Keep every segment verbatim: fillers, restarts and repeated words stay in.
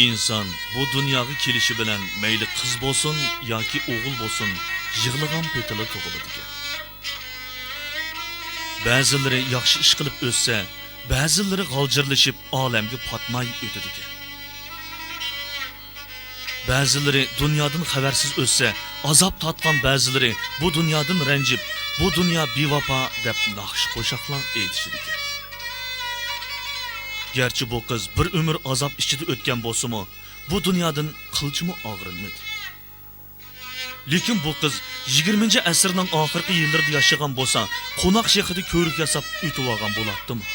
ئىنسان بۇ دۇنياغا كېلىشى بىلەن مەيلى قىز بولسۇن ياكى ئوغۇل بولسۇن، يىغلىغان پېتىلا تۇغۇلىدىكەن. بەزىلىرى ياخشى ئىش قىلىپ ئۆتسە، بەزىلىرى غالجىرلىشىپ ئالەمگە پاتماي ئۆتىدىكەن. بەزىلىرى دۇنيادىن خەۋەرسىز ئۆتسە، ئازاب تارتقان بەزىلىرى بۇ دۇنيادىن رەنجىپ، بۇ دۇنيا بىۋاپا دەپ ناخشا قوشاقلار ئېيتىشىدىكەن. گەرچە بۇ قىز بىر ئۆمۈر ئازاب ئىچىدە ئۆتكەن بولسىمۇ، بۇ دۇنيادىن قىلچىمۇ ئاغرىنمىدى. لېكىن بۇ قىز يىگىرمىنچى ئەسىرنىڭ ئاخىرقى يىللىرىدا ياشىغان بولسا، قوناق شېخىدا كۆۋرۈك ياساپ ئۆتۈۋالغان بولاتتىمۇ؟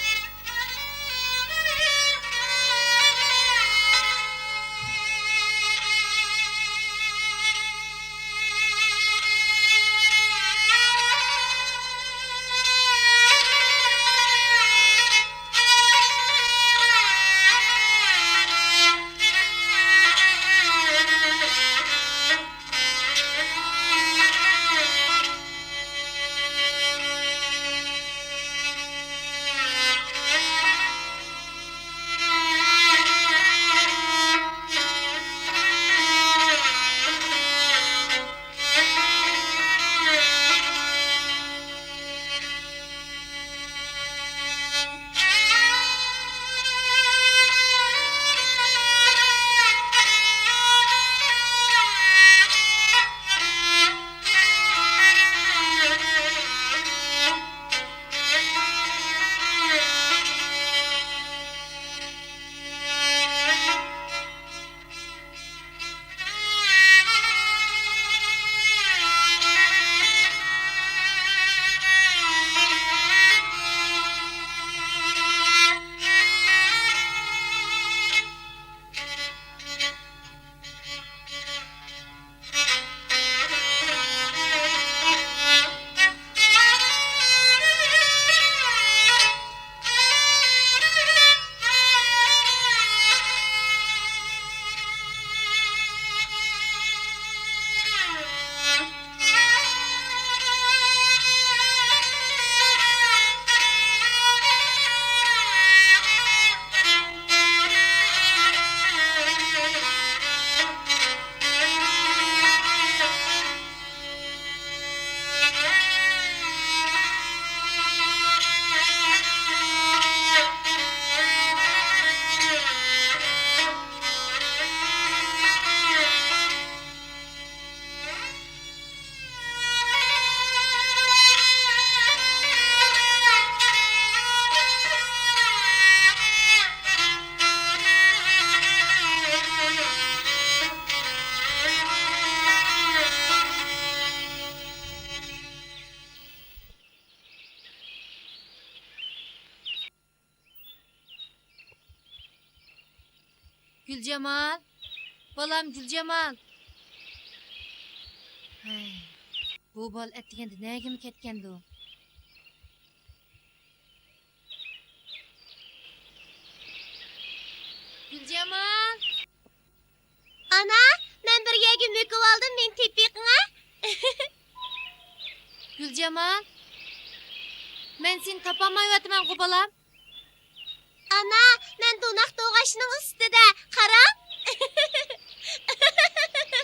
گۈلجامال، بالام گۈلجامال. ھەي، بۇ بالا ئەتىگەندە نەگىمۇ كەتكەندۇ؟ گۈلجامال! ئانا، مەن بىر يەرگە مۆكۈۋالدىم، مېنى تېپىۋېقىڭا. گۈلجامال، مەن سېنى تاپالمايۋاتىمەنغۇ، بالام. ئانا، مەن دوناق توغاچنىڭ ئۈستىدە، قاراڭ.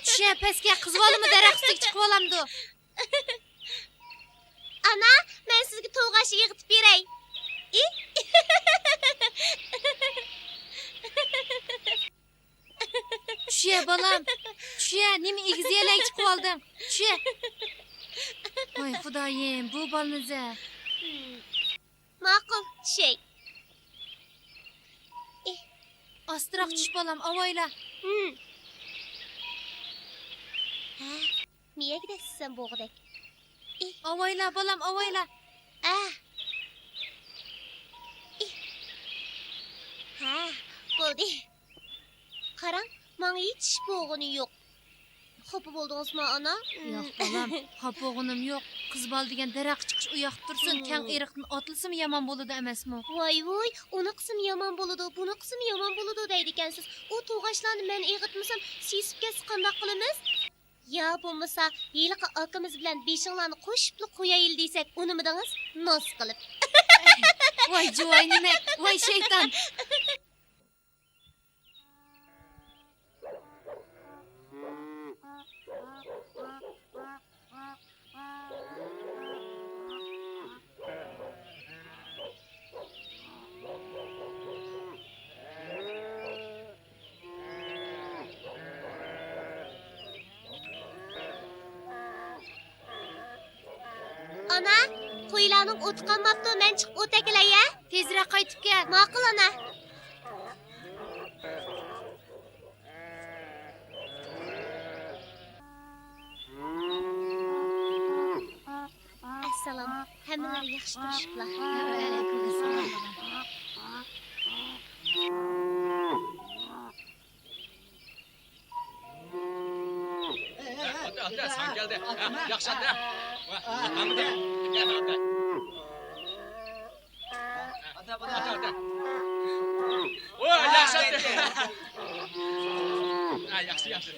چۈشە، پەسكە، قىز بالىمۇ دەرەخ ئۈستىگە چىقىۋالامدۇ؟ ئانا، مەن سىزگە توغاچ ئېغىتىپ بېرەي. ئى. چۈشە، بالام، چۈشە، نېمە ئېگىز يەرلەرگە چىقىۋالدىڭ؟ چۈشە. ۋاي خۇدايىم، بۇ بالىنى زە. ماقۇل، چۈشەي. ئاستىراق چۈش، بالام، ئاۋايلا. ھە، مىيەگە دەسسىسەم بوغۇدەك. ئاۋايلا، بالام، ئاۋايلا. ئە. ھە، بولدى. قاراڭ، ماڭا ھېچ ئىش بولغىنى يوق. خاپا بولدىڭىزمۇ، ئانا؟ ياق، بالام، خاپا بولغىنىم يوق. قىز بالا دېگەن دەرەخكە چىقىش ئۇياقتا تۇرسۇن، كەڭ ئېرىقتىن ئاتلىسىمۇ يامان بولىدۇ ئەمەسمۇ؟ ۋاي ۋۇي، ئۇنى قىلسىمۇ يامان بولىدۇ، بۇنى قىلسىمۇ يامان بولىدۇ دەيدىكەنسىز. ئۇ توغاچلارنى مەن ئېغىتمىسام، سېسىپ كەتسە قانداق قىلىمىز؟ يا بولمىسا، ھېلىقى ئاكىمىز بىلەن بېشىڭلارنى قوشۇپلا قويايلى دېسەك، ئۇنىمىدىڭىز؟ ناز قىلىپ. ۋاي جۇۋاي نېمە؟ ۋاي شەيتان! ئانا، قويلارنىڭ ئوتى قالماپتۇ، مەن چىقىپ ئوت ئەكېلەي ھە. تېزرەك قايتىپ كەل. ماقۇل ئانا. ئەسسالام. ھەممىلەر ياخشى تۇرۇشۇپلا؟ ۋەئەلەيكۇم ئەسسالام، بالام. ئاتا، ئاتا، ساڭا كەلدى. ياخشى ئاتا. ۋاھ، ئاتا، ئاتا. ئاتا، ئاتا. ۋاھ، ياخشى ئاتا. ھە، ياخشى، ياخشى.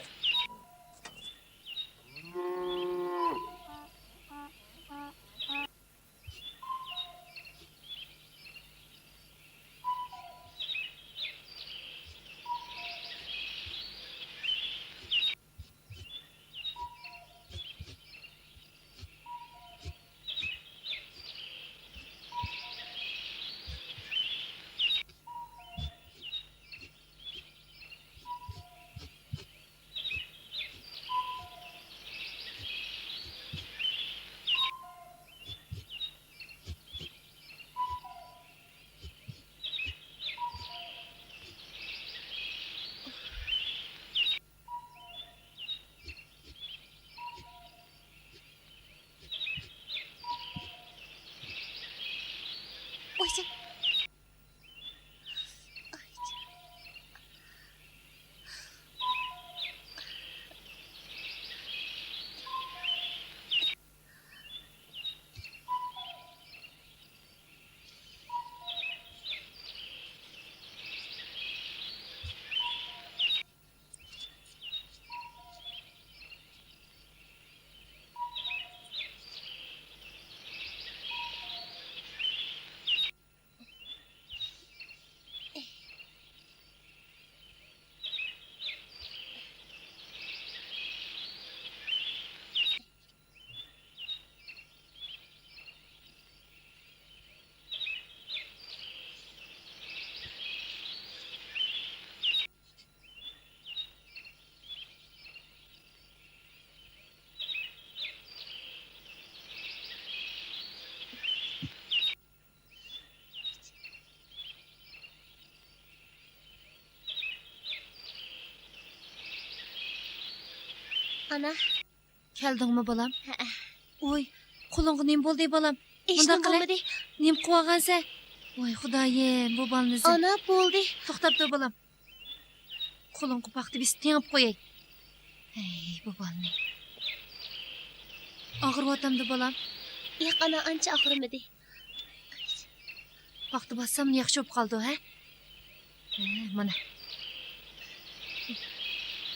ئانا. كەلدىڭمۇ، بالام؟ ھەئە. ۋوي، قولۇڭغا نېمە بولدى، بالام؟ ھېچنېمە بولمىدى. نېمە قىلىۋالغانسەن؟ ۋاي خۇدايىم، بۇ بالىنى. ئانا، بولدى. توختاپ تۇر، بالام. قولۇڭغا پاختا بېسىپ تېڭىپ قوياي. ھەي، بۇ بالىنى. ئاغرىۋاتامدۇ، بالام؟ ياق، ئانا، ئانچە ئاغرىمىدى. پاختا باسسام ياخشى بولۇپ قالىدۇ، ھە؟ ھە، مانا.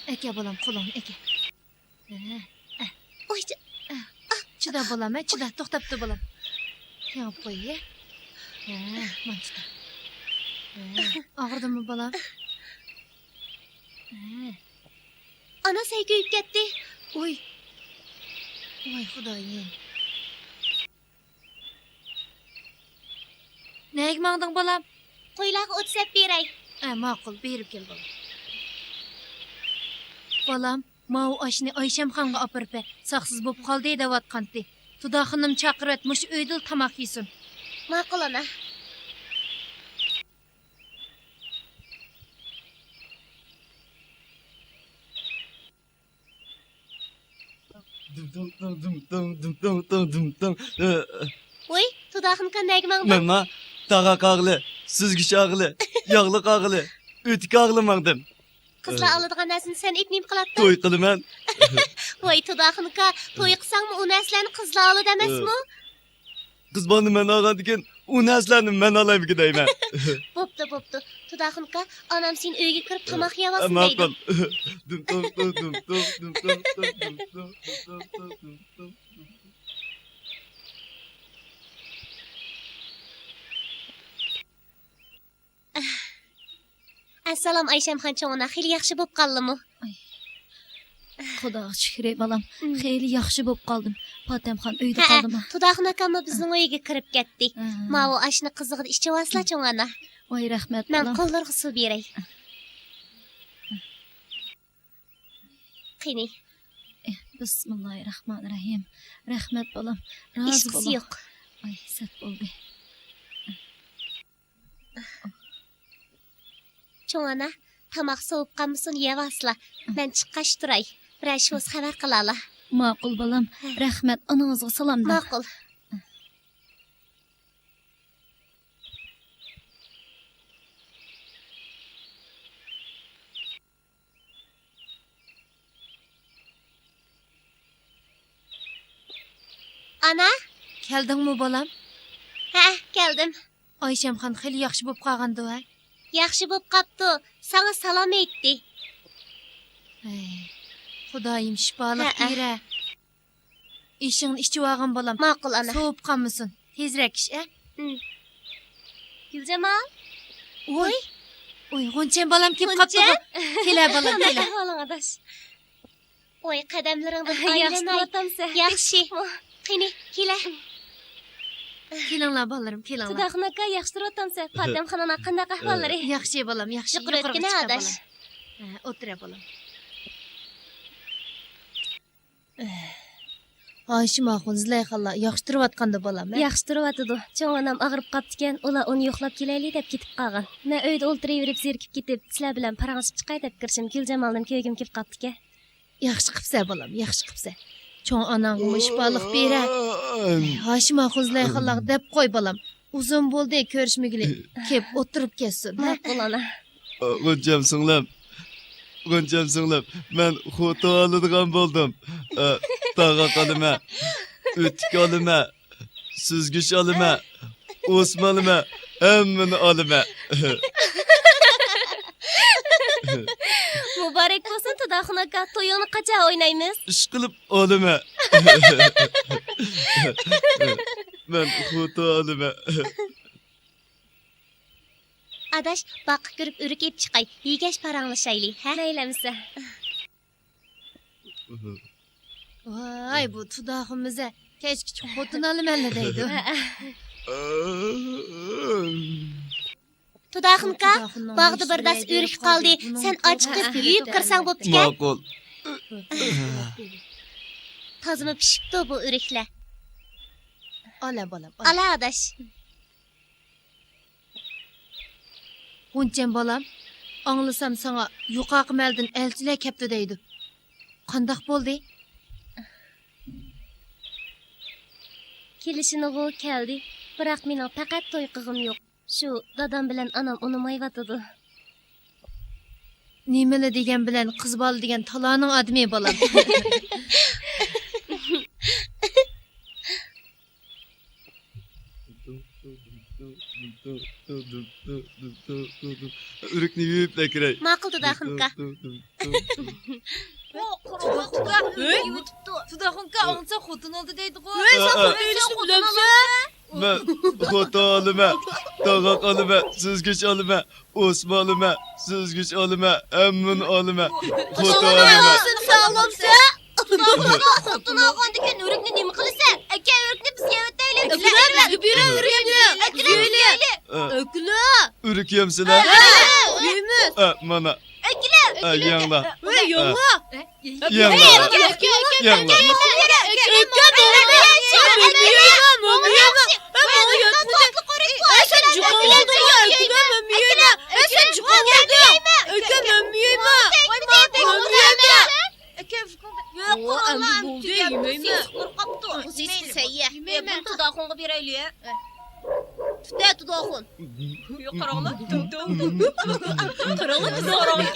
ئەكە، بالام، قولۇڭنى ئەكە. ھە، ھە. ئوي، چىدا، بالام، ھە، چىدا، توختاپ تۇر، بالام. تېڭىپ قوي، ھە. ھە، مانا چىدا. ھە، ئاغرىدىمۇ، بالام؟ ھە. ئانا سەي كۆيۈپ كەتتى. ئۇي. ۋاي خۇدايىم. نەگە ماڭدىڭ، بالام؟ قويلارغا ئوت سەپ بېرەي. ئە، ماقۇل، بېرىپ كەل، بالام. بالام، ماۋۇ ئاشنى ئايشەمخانغا ئاپىرىپ بەر، ساقسىز بوپ قالدى دەۋاتقانتى. تۇدا خانىم چاقىرىۋەت، مۇشۇ ئۆيدىلا تاماق يېسۇن. ماقۇل، ئانا. دىم دىم دىم دىم دىم دىم دىم دىم دىم دىم. ۋوي، تۇداخۇنكا نەگە ماڭدىڭ؟ مەنما تاغاق ئاغىلى، سۈزگۈچ ئاغىلى، ياغلىق ئاغىلى، ئۆتۈك ئاغىلى ماڭدىم. قىزلار ئالىدىغان نەرسىنى سەن ئېيتىپ نېمە قىلاتتىڭ؟ توي قىلىمەن. ۋاي، تۇداخۇنكا، توي قىلساڭمۇ ئۇ نەرسىلەرنى قىزلار ئالىدۇ ئەمەسمۇ؟ قىز بالىنى مەن ئالغاندىكىن ئۇ نەرسىلەرنى مەن ئالايمىكىن دەيمەن. بوپتۇ، بوپتۇ. تۇداخۇنكا، ئانام سېنى ئۆيگە كىرىپ تاماق يەۋالسۇن دەيدۇ. ماقۇل. دۇم دۇم دۇم دۇم دۇم دۇم دۇم دۇم دۇم دۇم دۇم دۇم دۇم دۇم. ئەسسالام ئايشەمخان چوڭ ئانا، خېلى ياخشى بوپ قالدىمۇ؟ ئاي. خۇداغا شۈكرى، بالام. ئىم. خېلى ياخشى بوپ قالدىم. پاتەمخان ئۆيدە ھەئە، قالدىمۇ؟ تۇداخۇن ئاكاممۇ بىزنىڭ ئۆيگە كىرىپ كەتتى. ھە. ماۋۇ ئاشنى قىزىغىدا ئىچىۋالسىلا، چوڭ ئانا. ۋاي، رەھمەت، مەن بالام. قوللىرىغا سۇ بېرەي. قېنى. بىسمىللاھىرراھمانىرراھىم. رەھمەت، بالام. رازى بولۇڭ. ھېچقىسى يوق. ئاي، سەت بولدى. چوڭ ئانا، تاماق سوۋۇپ قالمىسۇن، يەۋالسىلا. مەن چىققاچ تۇراي. بىرەر ئىش بولسا خەۋەر قىلالا. ماقۇل، بالام. رەھمەت، ئانىڭىزغا سالام دەڭ. ماقۇل. ئانا! كەلدىڭمۇ، بالام؟ ھە، كەلدىم. ئايشەمخان خېلى ياخشى بوپ قالغاندۇ، ھە؟ ياخشى بوپ قاپتۇ. ساڭا سالام ئېيتتى. ھەي، خۇدايىم شىپالىق بېرە. ئېشىڭنى ئىچىۋالغىن، بالام. ماقۇل، ئانا. سوۋۇپ قالمىسۇن. تېزرەك ئىچ، ئە؟ گۈلجامال. ۋوي. ۋوي، غۇنچەم بالام كېلىپ قاپتىغۇ. كېلە، بالام، كېلە. ئەھۋالىڭ، ئاداش؟ ۋوي، قەدەملىرىڭدىن ئايلىناي. ياخشى تۇرۇۋاتامسەن؟ ياخشى. قېنى، كېلە. كېلىڭلار، بالىلىرىم، كېلىڭلار. تۇداخۇن ئاكا، ياخشى تۇرۇۋاتامسەن؟ پاتەمخان ئانا قانداق ئەھۋاللىرى؟ ياخشى، بالام، ياخشى. يۇقىرىغا چىقىپ كەل، بالام. ھە، ئولتۇرە، بالام. ھاشىم ئاخۇن، زۇلەيخانلار ياخشى تۇرۇۋاتقاندا، بالام، ھە؟ ياخشى تۇرۇۋاتىدۇ. چوڭ ئانام ئاغرىپ قاپتىكەن، ئۇلار ئۇنى يوقلاپ كېلەيلى دەپ كېتىپ قالغان. مەن ئۆيدە ئولتۇرۇۋېرىپ زېرىكىپ كېتىپ، سىلەر بىلەن پاراڭلىشىپ چىقاي دەپ كىرىشىم، گۈلجامالنىمۇ كۆرگۈم كېلىپ قاپتىكەن. ياخشى قىپسەن، بالام، ياخشى قىپسەن. چوڭ ئاناڭغىمۇ شىپالىق بېرە. ھاشىم ئاخۇن، زۇلەيخانلارغا دەپ قوي، بالام. ئۇزۇن بولدى كۆرۈشمىگىلى. كېلىپ ئولتۇرۇپ كەتسۇن، ھە؟ ماقۇل، ئانا. غۇنچەم سىڭلىم. غۇنچەم سىڭلىم. مەن خوتۇن ئالىدىغان بولدۇم. ئە، تاغاق ئالىمەن. ئۆتۈك ئالىمەن. سۈزگۈچ ئالىمەن. ئوسما ئالىمەن. ھەممىنى ئالىمەن. مۇبارەك بولسۇن، تۇداخۇن ئاكا. تويۇڭنى قاچان ئوينايمىز؟ ئىشقىلىپ ئالىمەن. مەن خوتۇن ئالىمەن. ئاداش، باغقا كىرىپ ئۆرۈك ئېلىپ چىقاي. يېگەچ پاراڭلىشايلى، ھە؟ مەيلى ئەمىسە. ۋاي، بۇ تۇداخۇن مىزە كەچكىچە خوتۇن ئالىمەنلا دەيدۇ. تۇداخۇنكا، باغدا بىر داس ئۆرۈك قالدى. سەن ئاچىقىپ يۇيۇپ كىرسەڭ بوپتىكەن. ماقۇل. تازىمۇ پىشىپتۇ بۇ ئۆرۈكلەر. ئالا، بالام، ئالا. ئالا، ئاداش. غۇنچەم بالام، ئاڭلىسام ساڭا يۇقىرىقى مەھەللىدىن ئەلچىلەر كەپتۇ دەيدۇ. قانداق بولدى؟ كېلىشىنىغۇ كەلدى، بىراق مېنىڭ پەقەت توي قىلغۇم يوق. شۇ دادام بىلەن ئانام ئۇنىمايۋاتىدۇ. نېمىلا دېگەن بىلەن قىز بالا دېگەن تالانىڭ ئادىمى، بالام. ئۆرۈكنى يۇيۇپ ئەكىرەي. ماقۇل، تۇداخۇنكا. ھەي، تۇداخۇنكا، ئاڭلىسا خوتۇن ئالدى دەيدىغۇ. ھەي، سەن خوتۇن ئېلىشنى بىلەمسەن؟ مەن خوتۇن ئالىمەن، تاغاق ئالىمەن، سۈزگۈچ ئالىمەن، ئوسما ئالىمەن، سۈزگۈچ ئالىمەن، ھەممىنى ئالىمەن. خوتۇن ئالىمەن. سەن ئالامسەن؟ خوتۇن ئالغاندىن كېيىن ئۆرۈكنى نېمە قىلىسەن؟ ئەكە، ئۆرۈكنى بىز يەۋېتەيلى. ئەكىلە، بىزگە بېرە ئۆرۈكنى. ئەكىلە، بىزگە. ئۆرۈك يەمسىلەر؟ ھە، يەيمىز. ھە، مانا. ئەكىلە. ھە، يەڭلار. ھە، يەڭلار. يەڭلار. يەڭلار. ئەمدى بولدى، يېمەيمەن. قورقۇپتۇ. سەييە. بۇنى تۇداخۇنغا بېرەيلى. تۇتە، تۇداخۇن. قاراڭلار. قاراڭلار، بىز قاراڭلار.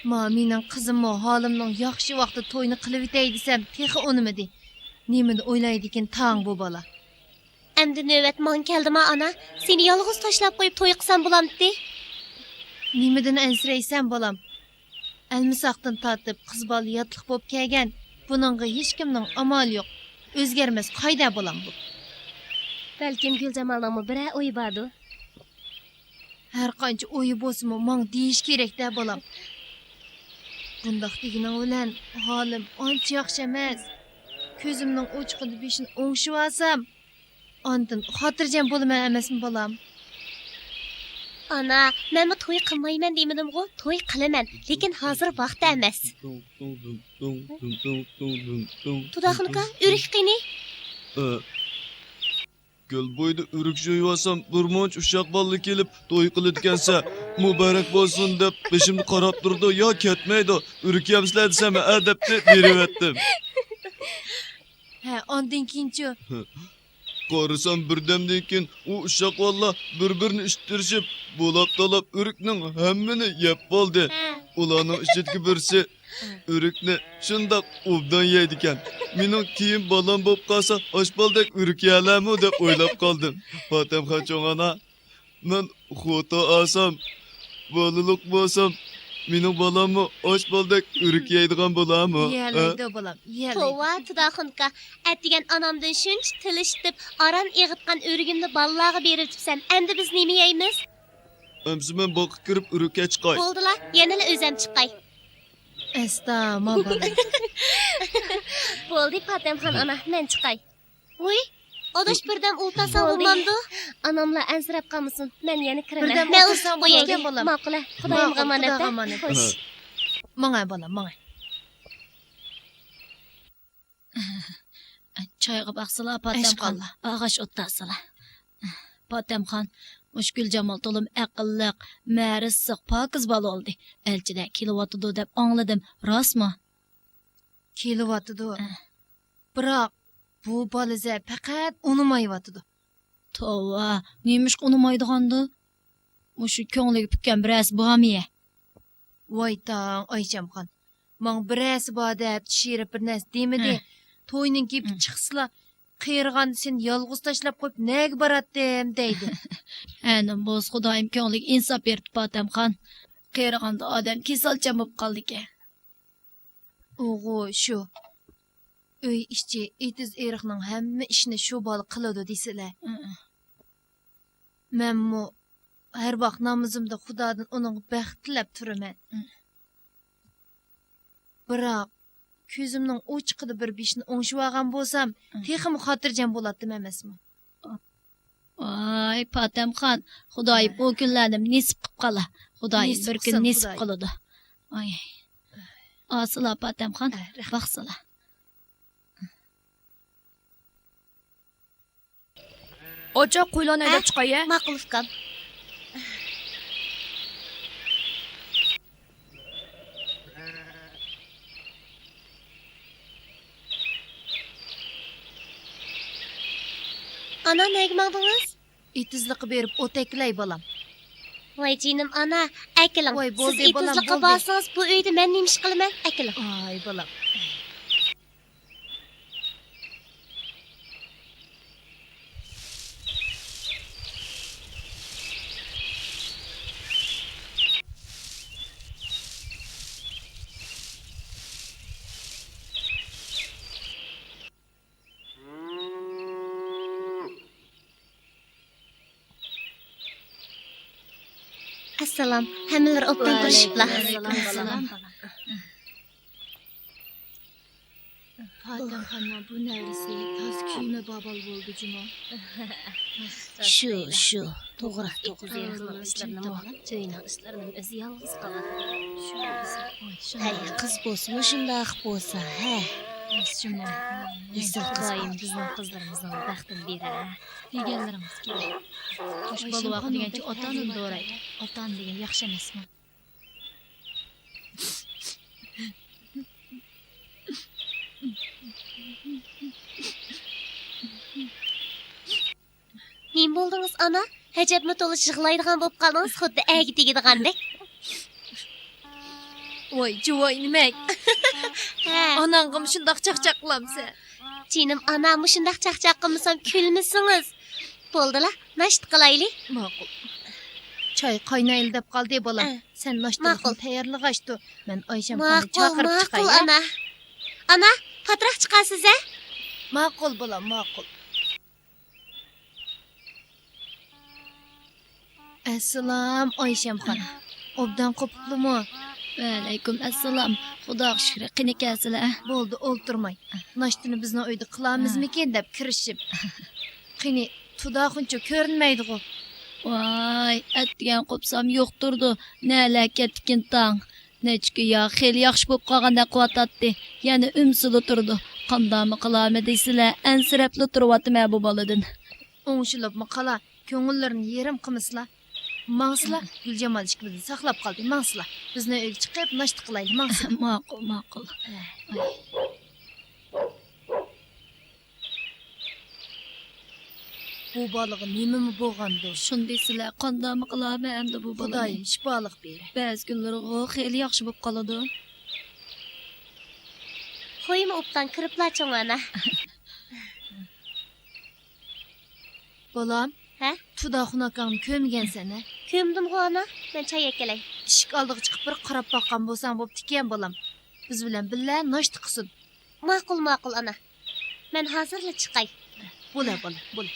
ما مېنىڭ قىزىممۇ ھالىمنىڭ ياخشى ۋاقتىدا توينى قىلىۋېتەي دېسەم، تېخى ئۇنىمىدى. نېمىنى ئويلايدىكىن تاڭ بۇ بالا؟ ئەمدى نۆۋەت ماڭا كەلدىما، ئانا؟ سېنى يالغۇز تاشلاپ قويۇپ توي قىلسام بولامتى؟ نېمىدىن ئەنسىرەيسەن، بالام؟ ئەلمىساقتىن تارتىپ قىز بالا ياتلىق بولۇپ كەلگەن. بۇنىڭغا ھېچكىمنىڭ ئامالى يوق. ئۆزگەرمەس قائىدە، بالام، بۇ. بەلكىم گۈلجامالنىڭمۇ بىرەر ئويى باردۇ؟ ھەر قانچە ئويى بولسىمۇ، ماڭا دېيىش كېرەك-دە، بالام. بۇنداق دېگىنىڭ بىلەن ھالىم ئانچە ياخشى ئەمەس. كۆزۈمنىڭ ئوچىقىدا بېشىنى ئوڭشىۋالسام، ئاندىن خاتىرجەم بولىمەن ئەمەسمۇ، بالام؟ ئانا، مەنمۇ توي قىلمايمەن دېمىدىمغۇ؟ توي قىلىمەن، لېكىن ھازىر ۋاقتى ئەمەس. تۇداخۇن ئاكا، ئۆرۈك قېنى؟ ئە. كۆل بويىدا ئۆرۈك جويۇۋالسام، بىر مۇنچە ئۇششاق بالىلار كېلىپ توي قىلىدىكەنسە، مۇبارەك بولسۇن دەپ بېشىمنى قاراپ تۇرىدۇ، يا كەتمەيدۇ. ئۆرۈك يەمسىلەر دېسەم، ھە دەپتۇ، بېرىۋەتتىم. ھە، ئاندىن كېيىنچۇ؟ قارىسام، بىردەمدىن كېيىن ئۇ ئۇششاق بالىلار بىر-بىرىنى ئىتتىرىشىپ، بولاپ-تالاپ ئۆرۈكنىڭ ھەممىنى يەپ بولدى. ھە. ئۇلارنىڭ ئىچىدىكى بىرسى ئۆرۈكنى شۇنداق ئوبدان يەيدىكەن. مېنىڭ كېيىن بالام بولۇپ قالسا، ئاشۇ بالىدەك ئۆرۈك يەرلەرمۇ دەپ ئويلاپ قالدىم. پاتەمخان چوڭ ئانا، مەن خوتۇن ئالسام، بالىلىق بولسام، مېنىڭ بالاممۇ ئاشۇ بالىدەك ئۆرۈك يەيدىغان بولارمۇ؟ ھە؟ يەيدۇ، بالام، يەيدۇ. توۋا، تۇداخۇن ئاكا، ئەتىگەن ئانامدىن شۇنچە تىل ئىشىتىپ، ئاران ئېغىتقان ئۆرۈگۈمنى بالىلارغا بېرىۋېتىپسەن. ئەمدى بىز نېمە يەيمىز؟ ئەمسە مەن باغقا كىرىپ ئۆرۈككە چىقاي. بولدىلا، يەنىلا ئۆزەم چىقاي. ئەستا، ما بالا. بولدى، پاتەمخان ئانا، مەن چىقاي. ۋۇي، ئاداش بىردەم ئولتۇرساڭ بولدى. بولمامدۇ؟ ئاناملار ئەنسىرەپ قالمىسۇن، مەن يەنە كىرىمەن. بىردەم مەن ئولتۇرساڭ ئۇزىتىپ قوياي. بولدى، بالام. ماقۇل، خۇدايىمغا ماقۇل، ئامانەت، خۇدايغا ئامانەت. خوش. ماڭاي، بالام، ماڭاي. چايغا باقسىلا، پاتەمخان. ئەشقاللا. ئاغاچ ئولتۇرسىلا. پاتەمخان، مۇشۇ گۈلجامال تولىمۇ ئەقىللىق، مەرىسىق، پاكىز بالا بولدى. ئەلچىلەر كېلىۋاتىدۇ دەپ ئاڭلىدىم. راستمۇ؟ كېلىۋاتىدۇ. ئە. بىراق، بۇ بالىزە پەقەت ئۇنىمايۋاتىدۇ. توۋا، نېمىشقا ئۇنىمايدىغاندۇ؟ مۇشۇ كۆڭلىگە پۈككەن بىرەرسى بارمىيە؟ ۋايتاڭ، ئايشەمخان. ماڭا بىرەرسى بار دەپ، چىشىرىپ بىر نەرسە دېمىدى. ھە. توينىڭ گېپى ھە. چىقسىلا، قېرىغاندا سېنى يالغۇز تاشلاپ قويۇپ، نەگە باراتتىم، دەيدۇ. ھە، نېمە بولسا، خۇدايىم كۆڭلىگە ئىنساپ بېرىپتۇ، پاتەمخان. قېرىغاندا ئادەم كېسەلچان بولۇپ قالىدىكەن. ئۇغۇ شۇ. ئۆي ئىچى ئېتىز-ئېرىقنىڭ ھەممە ئىشىنى شۇ بالا قىلىدۇ دېسىلە. ئۇ، ئۇ. مەنمۇ ھەر ۋاق نامىزىمدا خۇدادىن ئۇنىڭغا بەخت تىلەپ تۇرىمەن. ئۇ. بىراق، كۆزۈمنىڭ ئوچىقىدا بىر بېشىنى ئوڭشىۋالغان بولسام، ئۇ. تېخىمۇ خاتىرجەم بولاتتىم ئەمەسمۇ؟ ۋاي، پاتەمخان، خۇدايىم ئۇ كۈنلەرنى نېسىپ قىپ قالا. خۇدايىم نېسىپ بىر كۈن قىلسۇن، نېسىپ خۇدايىم. قىلىدۇ. ئاي. ئاسىلا پاتەمخان، ئە، رەھمەت. باقسىلا. ئاچا، قويلارنى ھە؟ ھەيدەپ چىقاي، ھە؟ ماقۇل، ئۇكام. ئانا، نەگە ماڭدىڭىز؟ ئېتىزلىققا بېرىپ ئوت ئەكىلەي، بالام. ۋاي جېنىم ئانا، ئەكېلىڭ. ۋاي، سىز بولدى، بالام، ئېتىزلىققا بولدى. بارسىڭىز، بۇ ئۆيدە مەن نېمە ئىش قىلىمەن؟ ئەكېلىڭ. ئاي، بالام. ئەسسالام، ھەممىلىرى ئوبدان تۇرۇشۇپلا. ۋەئەلەيكۇم ئەسسالام، بالام. پاتەمخاننىڭ بۇ نەۋرىسى تازا كۆيمە بابال بولدى جۇمۇ. شۇ، شۇ، توغرا، توغرا. ئىشلىرىنىمۇ، ئۆينىڭ ئىشلىرىنىمۇ ئۆزى يالغۇز قىلىۋاتىدۇ. ھەي، قىز بولسىمۇ شۇنداق بولسا، ھە. شۇمۇ. ئېسىل قىز. خۇدايىم بىزنىڭ قىزلىرىمىزنىڭ بەختىنى بېرە. دېگەنلىرىڭىز كېلىدۇ. خوش، بالا ۋاقىت دېگەنچە ئاتا-ئانىنى دورايدۇ. ئاتا-ئانا دېگەن ياخشى ئەمەسمۇ؟ نېمە بولدىڭىز، ئانا؟ ئەجەبمۇ تولا يىغلايدىغان بولۇپ قالدىڭىز، خۇددى ئەرگە تېگىدىغاندەك. ۋاي، جۇۋاي نېمەك! ھە. ئاناڭغىمۇ شۇنداق چاقچاق قىلامسەن؟ جېنىم ئانا، مۇشۇنداق چاقچاق قىلمىسام كۈلمىسىڭىز. بولدىلا، ناشتا قىلايلى. ماقۇل. چاي قاينايلى دەپ قالدى، بالام. ئە. سەن ناشتىلىقنى ماقۇل. تەييارلىغاچتۇ، مەن ئايشەمخاننى ماقۇل، چاقىرىپ ماقۇل، چىقاي، ھە؟ ئانا. ئانا، پاتراق چىقارسىز، ھە؟ ماقۇل، بالام، ماقۇل. ئەسسالام، ئايشەمخان. ئوبدان قوپۇپلىمۇ؟ ۋەئەلەيكۇم ئەسسالام. خۇداغا شۈكرى، قېنى كەلسىلە. بولدى، ئولتۇرماي. ناشتىنى بىزنىڭ ئۆيدە قىلارمىزمىكىن دەپ كىرىشىپ. قېنى، تۇداخۇنچە كۆرۈنمەيدىغۇ؟ ۋاي، ئەتىگەن قوپسام يوق تۇرىدۇ. نەلەر كەتتىكىن تاڭ. نەچچە كۈن يا خېلى ياخشى بولۇپ قالغاندەك قىلىۋاتاتتى. يەنە ئۈمسىلا تۇرىدۇ. قانداقمۇ قىلارمەن دەيسىلە، ئەنسىرەپلا تۇرۇۋاتىمەن بۇ بالىدىن. ئوڭشىلىپمۇ قالا، كۆڭۈللىرىنى يېرىم قىلمىسىلا. ماڭسىلا، گۈلجامال ئىككىمىزنى ساقلاپ قالدى، ماڭسىلا. بىزنىڭ ئۆيگە چىقىپ ناشتا قىلايلى، ماڭسىلا. ماقۇل، ماقۇل. بۇ بالىغا نېمىمۇ بولغاندۇ؟ شۇنى دېسىلە، قانداقمۇ قىلارمەن ئەمدى بۇ بالىنى؟ خۇدايىم شىپالىق بېرە. بەزى كۈنلىرىغۇ خېلى ياخشى بولۇپ قالىدۇ. خويمۇ ئوبدان كىرىپلا چوڭ ئانا. بالام، ھە؟ تۇداخۇن ئاكاڭنى كۆرمىگەنسەن ھە؟ كۆرمىدىمغۇ ئانا، مەن چاي ئەكېلەي. ئىشىك ئالدىغا چىقىپ بىر قاراپ باققان بولساڭ بوپتىكەن بالام. بىز بىلەن بىللە ناشتا قىلسۇن. ماقۇل، ماقۇل ئانا. مەن ھازىرلا چىقاي. بولە بالام، بولە.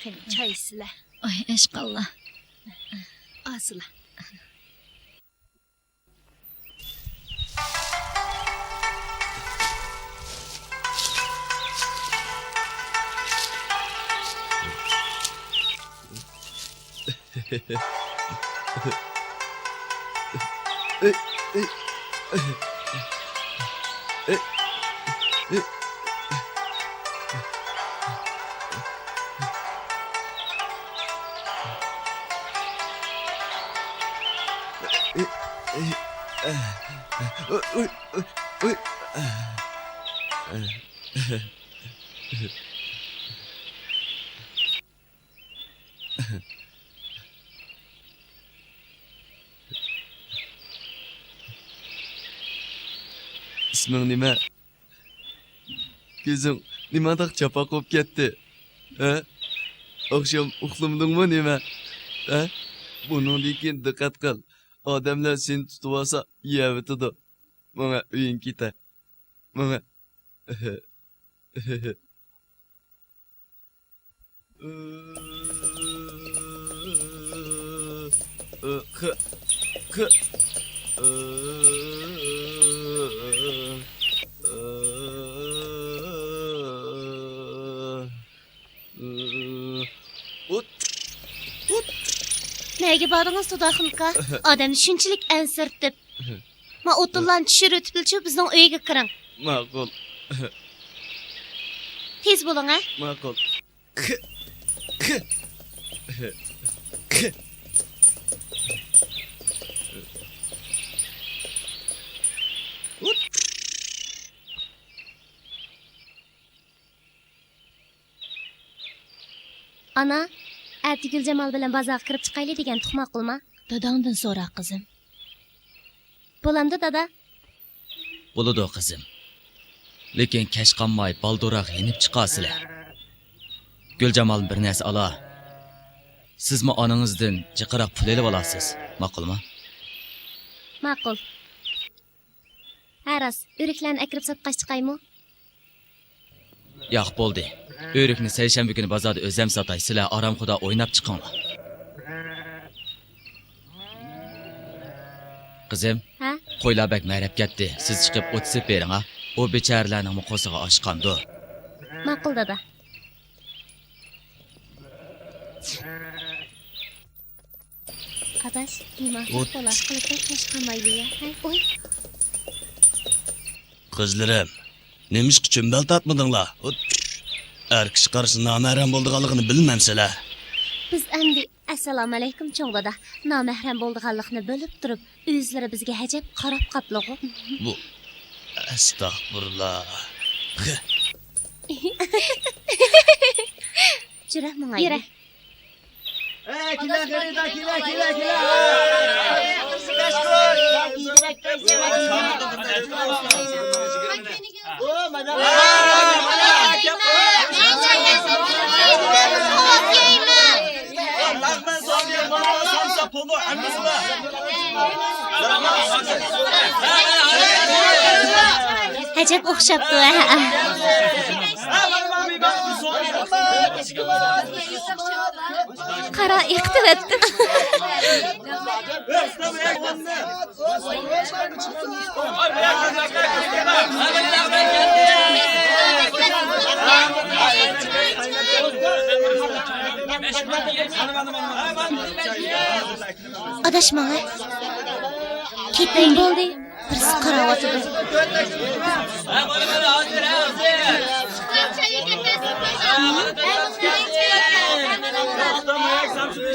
قېنى، چاي ئىچسىلە. ئاي، ئەشقاللا. ئاسىلا. ئىسمىڭ نېمە؟ كۆزۈڭ نېمانداق چاپاق بولۇپ كەتتى؟ ھە؟ ئاخشام ئۇخلىمىدىڭمۇ نېمە؟ ھە؟ بۇنىڭدىن كېيىن دىققەت قىل. ئادەملەر سېنى تۇتۇۋالسا يەۋېتىدۇ. ماڭە ئۆيۈڭگە كېتە. ماڭە. نەگە باردىڭىز، تۇداخۇن ئاكا؟ ئادەمنى شۇنچىلىك ئەنسىرىتىپ. ما ئوتۇنلارنى چۈشۈرۈۋېتىپلىچۇ، بىزنىڭ ئۆيگە كىرىڭ. ماقۇل. تېز بولۇڭ ھە. ماقۇل. ئانا، ئەتە گۈلجامال بىلەن بازارغا كىرىپ چىقايلى دېگەنتۇق، ماقۇلما؟ داداڭدىن سورا، قىزىم. بولامدۇ، دادا؟ بولىدۇ، قىزىم. لېكىن كەچ قالماي بالدۇرراق يېنىپ چىقارسىلەر. گۈلجامال بىر نەرسە ئالا. سىزمۇ ئانىڭىزدىن جىقراق پۇل ئېلىۋالارسىز، ماقۇلما؟ ماقۇل. ھە راست، ئۆرۈكلەرنى ئەكىرىپ ساتقاچ چىقايمۇ؟ ياق، بولدى. ئۆرۈكنى سەيشەنبە كۈنى بازاردا ئۆزۈم ساتاي، سىلەر ئارامخۇدا ئويناپ چىقىڭلار. قىزىم، ھە؟ قويلار بەك مەرەپ كەتتى، سىز چىقىپ ئوت سېپىپ بېرىڭ ھە. ئۇ بىچارىلەرنىڭمۇ قورسىقى ئاچقاندۇ. ماقۇل دادا. ئاداش، بىماسلىق بولا، قىلىپ بەك كەچ قالمايلى يا. ھەي، ئوي. قىزلىرىم، نېمىشقا چۈمبەل تارتمىدىڭلار؟ ھۇت. ئەر كىشى قارىسا نامەھرەم بولىدىغانلىقىنى بىلمەمسىلەر؟ بىز ئەمدى، ئەسسالامۇئەلەيكۇم چوڭ دادا، نامەھرەم بولىدىغانلىقنى بىلىپ تۇرۇپ، ئۆزلىرى بىزگە ھەجەپ قاراپ قاپلىغۇ. بۇ، ئەستەغپۇرۇللا. جۈرە ماڭايلى. يۈرە. ئەي، كېلە، خېرىدار، كېلە، كېلە، كېلە. ئەجەب ئوخشاپتۇ ھە. قارا، ئېقىتىۋەتتىم. ئاداش ماڭا. كېتەي. بولدى. بىرسى قاراۋاتىدۇ.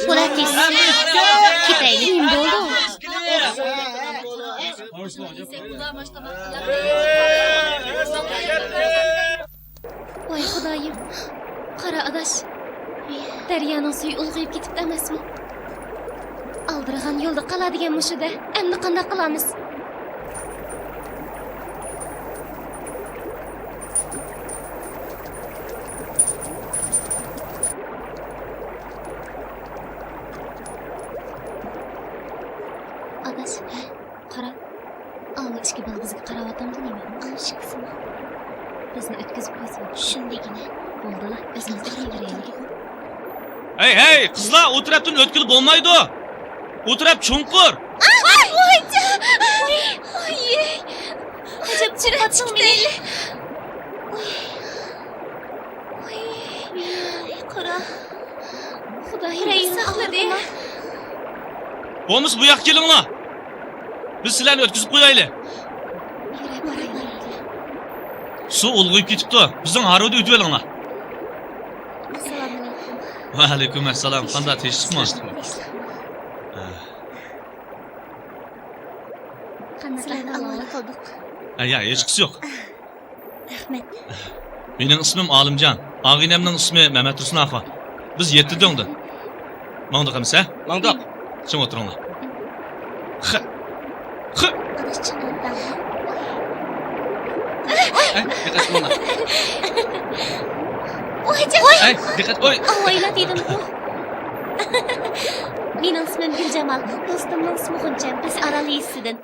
بولاتىس. كېتەيلى. بولدى. ۋاي خۇدايىم، قارا ئاداش، دەريانىڭ سۈيى ئۇلغىيىپ كېتىپتۇ ئەمەسمۇ؟ ئالدىرىغان يولدا قالادىگەن مۇشۇ-دە، ئەمدى قانداق قىلارمىز؟ ئاداش، قارا. ئاۋۇ ئىككى بالا بىزگە قاراۋاتامدۇ نېمە؟ ئاشىقسىمۇ؟ بىزنى ئۆتكۈزۈپ قويسۇن. شۇندىكىنە. بولدىلا، ئۆزىمىز قاراۋېرەيلى. ھەي، ھەي، قىزلار، ئۇ تەرەپتىن ئۆتكىلى بولمايدۇ. ئۇ تەرەپ چوڭقۇر. ئاي، ۋاي، جان. ئاي. ئەجەب چىقاتتىڭ مېنى. ئاي، قارا. خۇدايىم ساقلىدى. بولمىسا بۇ ياققا كېلىڭلار. بىز سىلەرنى ئۆتكۈزۈپ قويايلى. سۇ ئۇلغىيىپ كېتىپتۇ. بىزنىڭ ھارۋىدا ئۆتۈۋېلىڭلار. ئەسسالامۇئەلەيكۇم. ۋەئەلەيكۇم ئەسسالام. قانداق، تىنچلىقمۇ؟ ھە. قانداق ئەھۋالىڭلار؟ ھە، يا، ھېچقىسى يوق. رەھمەت. مېنىڭ ئىسمىم ئالىمجان. ئاغىنەمنىڭ ئىسمى مەمەترۇسۇن ئاخۇن. بىز يەتتە دۆڭدىن. ماڭدۇق ئەمىسە؟ ماڭدۇق. چىڭ ئولتۇرۇڭلار. خە. خە. ئەي، دىققەت قىلىڭلار. ئەي، دىققەت قىلىڭ. ئاۋايلا دېدىمغۇ. مېنىڭ ئىسمىم گۈلجامال، دوستۇمنىڭ ئىسمى غۇنچەم. بىز ئارال يېزىسىدىن.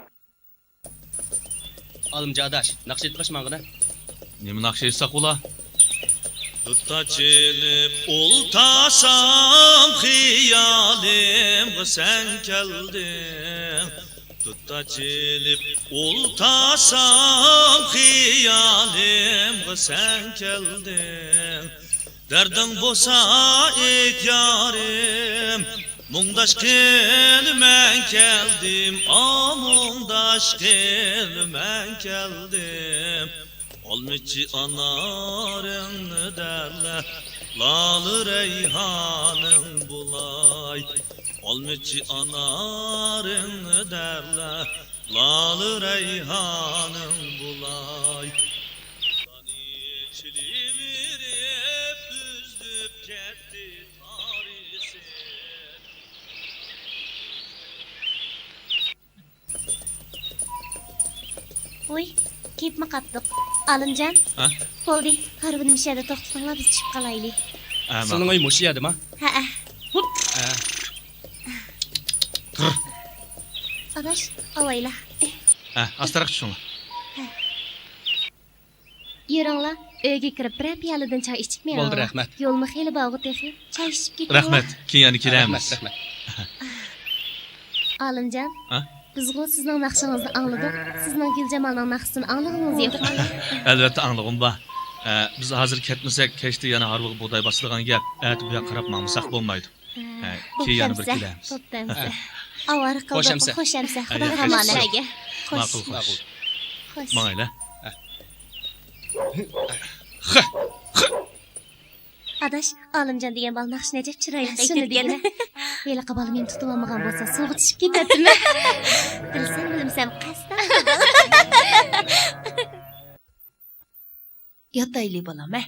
ئالىمجان ئاداش، ناخشا ئېيتقاچ ماڭغىنە. نېمە ناخشا ئېيتساق بولا؟ دۇتار چېلىپ ئولتۇرسام خىيالىمغا سەن كەلدىڭ. دۇتار چېلىپ ئولتۇرسام خىيالىمغا سەن كەلدىڭ. دەردىڭ بولسا ئېيت يارىم، مۇڭداش قىلىمەن كەلدىم، ئا، مۇڭداش قىلىمەن كەلدىم. ئالمىچى ئانارىڭنى دەرلە، لالە رەيھانىڭ بولاي. ئالمىچى ئانارىڭنى دەرلە، لالە رەيھانىڭ بولاي. چىلىۋېرىپ ئۈزۈپ كەتتى تارىسى. ۋوي، كېلىپمۇ قاپتۇق. ئالىمجان. ھە؟ بولدى، كارۋىنى مۇشۇ يەردە توختىتىڭلار، بىز چۈشۈپ قالايلى. ھە، سېنىڭ ماقۇل. ئۆي مۇشۇ يەردىما؟ ھەئە. ھە. ئاداش، ئاۋايلا. ھە، ئاستىراق چۈشۈڭلار. ھە. يۈرۈڭلار، ئۆيگە كىرىپ بىرەر پىيالىدىن چاي ئىچىپ مېڭىڭلار. بولدى، رەھمەت. يولمۇ خېلى بارغۇ تېخى. چاي ئىچىپ كېتىڭلار. رەھمەت، كېيىن يەنە كېلەرمىز. رەھمەت، رەھمەت. ئالىمجان، ھە؟ بىزغۇ سىزنىڭ ناخشىڭىزنى ئاڭلىدۇق، سىزنىڭ گۈلجامالنىڭ ناخشىسىنى ئاڭلىغىڭىز يوقمۇ؟ ئەلۋەتتە ئاڭلىغۇم بار. ئە، بىز ھازىر كەتمىسەك، كەچتە يەنە ھارۋىغا بۇغداي باسىدىغان گەپ. ئەتە بۇ ياققا قاراپ ماڭمىساق بولمايدۇ. ھە، بوپتۇ كېيىن يەنە بىر ئەمسە، كېلەرمىز. بوپتۇ ئەمسە. ھە. ئاۋارە قىلدۇق. خوش ئەمسە. خوش ئەمسە. ھە، خوش. ماقۇل، خوش. ماڭايلى. ھە. ئاداش، ئالىمجان دېگەن بالا ناخشىنى ئەجەب چىرايلىق ئېيتىدىكەن. ھېلىقى بالا مېنى تۇتۇۋالمىغان بولسا، سۇغا چۈشۈپ كېتەتتىم. بىلسەم، بىلمىسەم، قەستەن. ياتايلى، بالام، ھە؟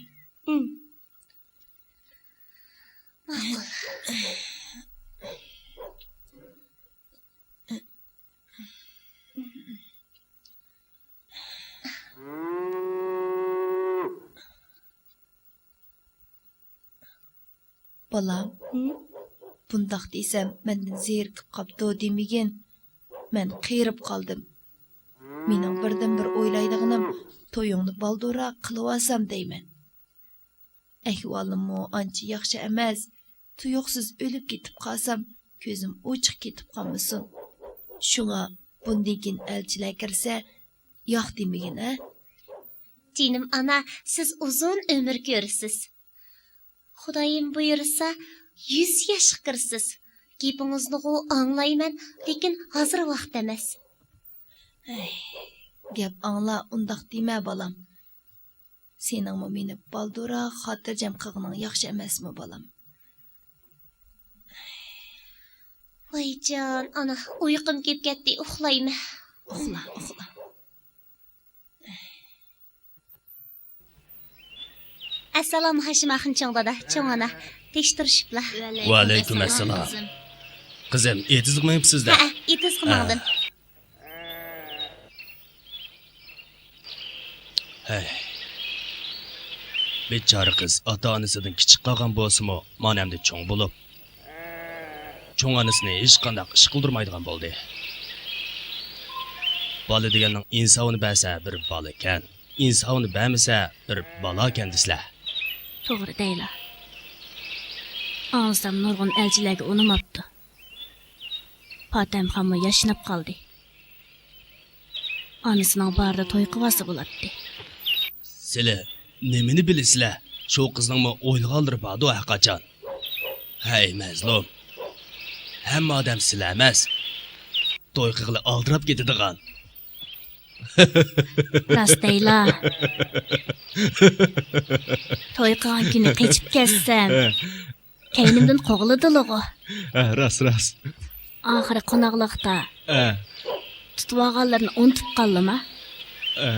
ماقۇل. بالام، بۇنداق دېسەم، مەندىن زېرىكىپ قاپتۇ دېمىگىن. مەن قېرىپ قالدىم. مېنىڭ بىردىنبىر ئويلايدىغىنىم، تويۇڭنى بالدۇرراق قىلىۋالسام دەيمەن. ئەھۋالىممۇ ئانچە ياخشى ئەمەس. تۇيۇقسىز ئۆلۈپ كېتىپ قالسام، كۆزۈم ئوچۇق كېتىپ قالمىسۇن. شۇڭا بۇندىن كېيىن ئەلچىلەر كىرسە، ياق دېمىگىن، ھە؟ جېنىم ئانا، سىز ئۇزۇن ئۆمۈر كۆرىسىز. خۇدايىم بۇيرۇسا، يۈز ياشقا كىرىسىز. گېپىڭىزنىغۇ ئاڭلايمەن، لېكىن ھازىر ۋاقىت ئەمەس. ھەي، گەپ ئاڭلا، ئۇنداق دېمە، بالام. سېنىڭمۇ مېنى بالدۇرراق خاتىرجەم قىلغىنىڭ ياخشى ئەمەسمۇ، بالام؟ ۋايجان، ئانا، ئۇيقۇم كېلىپ كەتتى، ئۇخلايمەن. ئۇخلا، ئۇخلا. ئەسسالام، ھاشىم ئاخۇن، چوڭ دادا، چوڭ ئانا، تىكىش تۇرۇشۇپلا. ۋەئەلەيكۇم ئەسسالام. قىزىم، ئېتىزغا مېڭىپسىز-دە؟ ھەئە، ئېتىزغا ماڭدىم. ھەي. بىچارە قىز ئاتا-ئانىسىدىن كىچىك قالغان بولسىمۇ، مانا ئەمدى چوڭ بولۇپ، چوڭ ئانىسىنى ھېچقانداق ئىش قىلدۇرمايدىغان بولدى. بالا دېگەننىڭ ئىنساۋىنى بەرسە بىر بالىكەن، ئىنساۋىنى بەرمىسە بىر بالاكەن دېسىلە. توغرا دەيلا. ئاڭلىسام نۇرغۇن ئەلچىلەرگە ئۇنىماپتۇ. پاتەمخانمۇ ياشىنىپ قالدى. ئانىسىنىڭ بارىدا توي قىلىۋالسا بولاتتى. سىلە نېمىنى بىلىسىلە؟ شۇ قىزنىڭمۇ ئويلىغانلىرى باردۇ ھەرقاچان. ھەي مەزلۇم، ھەممە ئادەم سىلە ئەمەس، توي قىلغىلى ئالدىراپ كېتىدىغان. راست دەيلا. توي قىلغان كۈنى قېچىپ كەتسەم، كەينىمدىن قوغلىدىلىغۇ. ھە، راست، راست. ئاخىرى قوناقلىقتا ھە. تۇتۇۋالغانلىرىنى ئۇنتۇپ قالدىما؟ ھە.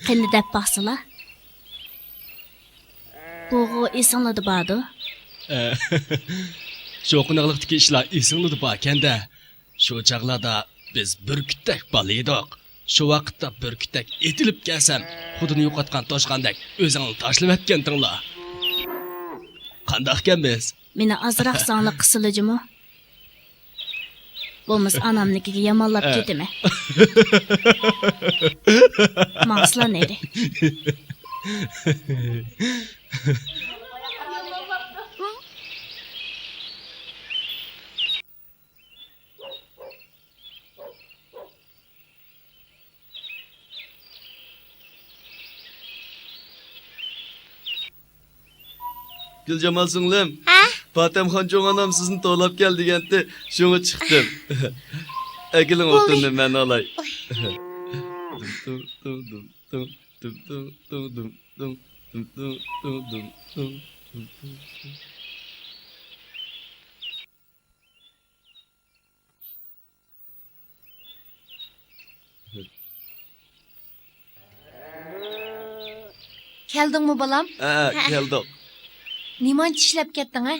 قېنى دەپ باقسىلا. بۇغۇ ئېسىڭلىدە باردۇ. ھە. شۇ قوناقلىقتىكى ئىشلار ئېسىڭلىدە باركەن-دە. شۇ چاغلاردا بىز بۈركۈتتەك بالا ئىدۇق. شۇ ۋاقىتتا بۈركۈتتەك ئېتىلىپ كەلسەم، خۇدىنى يوقاتقان توشقاندەك ئۆزۈڭلار تاشلىۋەتكەنتىڭلار. قانداقكەنمىز؟ مېنى ئازراق زاڭلىق قىلسىلا جۇمۇ. بولمىسا ئانامنىڭكىگە يامانلاپ كېتىمەن. ماڭسىلا نېرى. گۈلجامال سىڭلىم، ھە؟ پاتەمخان چوڭ ئانام سىزنى توۋلاپ كەل دېگەنتى، شۇڭا چىقتىم. ئەكېلىڭ بولدى. ئوتۇننى، مەن ئالاي. ئوي. كەلدىڭمۇ، بالام؟ ھە، ھە. كەلدۇق. نېمانچە ئىشلەپ كەتتىڭ، ھە؟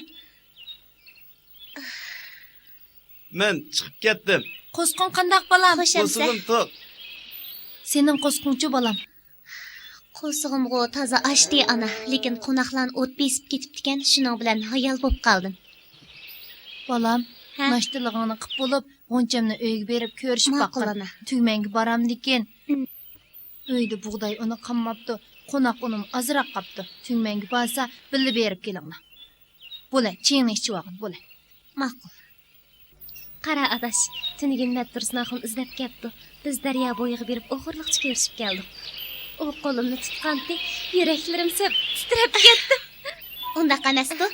مەن چىقىپ كەتتىم. قورسىقىڭ قانداق، بالام؟ خوش ئەمىسە. قورسىقىم توق. سېنىڭ قورسىقىڭچۇ، بالام؟ قورسىقىمغۇ تازا ئاچتى، ئانا، لېكىن قوناقلارنى ئوت بېسىپ كېتىپتىكەن، شۇنىڭ بىلەن ھايال بوپ قالدىم. بالام، ھە؟ ناشتىلىقىڭنى قىپ بولۇپ، غۇنچەمنى ئۆيگە بېرىپ كۆرۈشۈپ باققىن. ماقۇل، ئانا. تۈگمەنگە بارامدىكىن؟ ئۆيدە بۇغداي ئۇنى قالماپتۇ، قوناق ئۇنىمۇ ئازراق قاپتۇ. تۈگمەنگە بارسا، بىللە بېرىپ كېلىڭلار. بولە، چېيىڭنى ئىچىۋالغىن، بولە. ماقۇل. قارا ئاداش، تۈنۈگۈن مەتتۇرسۇن ئاخۇن ئىزدەپ كەپتۇ. بىز دەريا بويىغا بېرىپ ئوغرىلىقچە كۆرۈشۈپ كەلدۇق. ئۇ قولۇمنى تۇتقانتى، يۈرەكلىرىم سەپ تىترەپ كەتتى. ئۇنداق ئەمەستۇ،